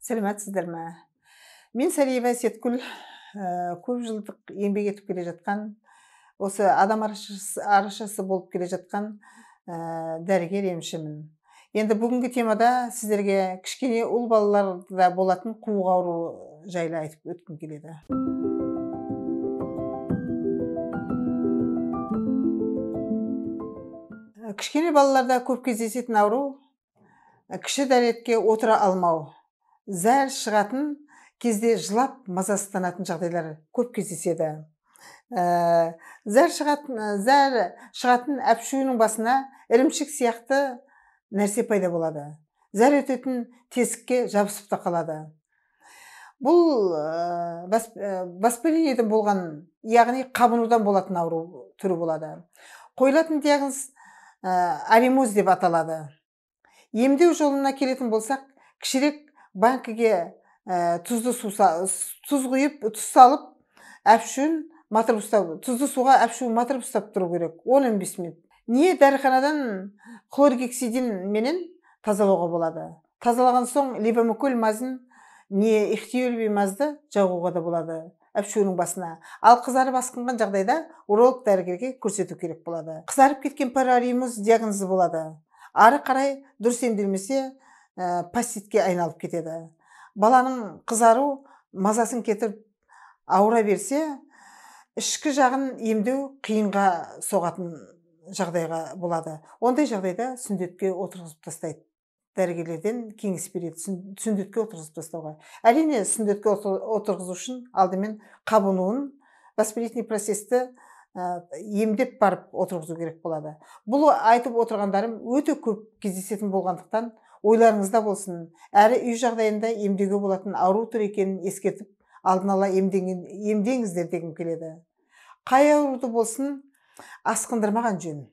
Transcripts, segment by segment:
Сәлеметсіздер ме? Мен Сәриева Әсеткүл, көп жылдық еңбек етіп келе жатқан, осы адам арашасы болып келе жатқан дәрігер емшімін. Енді бүгінгі темада сіздерге кішкене ұл балаларда болатын қуық ауруы жайлы айтып өткім келеді. Кішкене балаларда көп кездесетін ауру кіші дәретке отыра алмау, зәр шығатын кезде жылап мазасызданатын жағдайлар көп кездеседі. Зәр шығатын әпшуінің басына ірімшік сияқты нәрсе пайда болады. Зәр өтетін тесікке жабысып та қалады. Бұл воспалениеден болған, яғни қабынудан болатын ауру түрі болады. Қойылатын диагноз аримоз деп аталады. Емдеу жолына келетін болсақ, кішірек банкіге тұз құйып, тұз салып, әпшуін матырып ұстап, тұзды суға әпшуін матырып ұстап тұру керек 10-15 минут. Не дәріханадан хлоргексидин менен тазалауға болады. Тазалаған соң левомиколь мазын, не ихтиолевый мазды жағуға да болады әпшуінің басына. Ал қызарып асқынған жағдайда уролог дәрігерге көрсету керек болады. Қызарып кеткен параримоз диагнозы болады. Ары қарай дұрыс емделмесе, паститке айналып кетеді. Баланың қызару мазасын кетіріп ауыра берсе, ішкі жағын емдеу қиынға соғатын жағдайға болады. Ондай жағдайда сүндетке отырғызып тастайды. Дәрігерлерден кеңес береді сүндетке отырғызып тастауға. Әрине, сүндетке отырғызу үшін алдымен қабынуын, воспалительный процесті емдеп барып отырғызу керек болады. Бұл айтып отырғандарым өте көп кездесетін болғандықтан ойларыңызда болсын. Әрі үй жағдайында емдеуге болатын ауру түрі екенін ескертіп, алдын ала емдеңіздер дегім келеді. Қай ауруды болсын асқындырмаған жөн.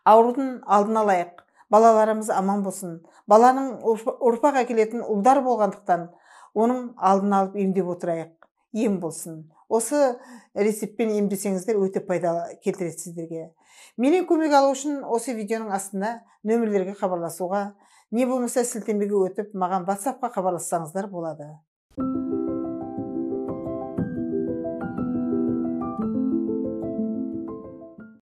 Аурудың алдын алайық. Балаларымыз аман болсын. Баланың ұрпақ әкелетін ұлдар болғандықтан, оның алдын алып емдеп отырайық. Ем болсын. Осы рецептпен емдесеңіздер өте пайда келтіреді сіздерге. Менен көмек алу үшін осы видеоның астында нөмірлерге хабарласуға, не болмаса сілтемеге өтіп, маған WhatsApp-қа хабарлассаңыздар болады.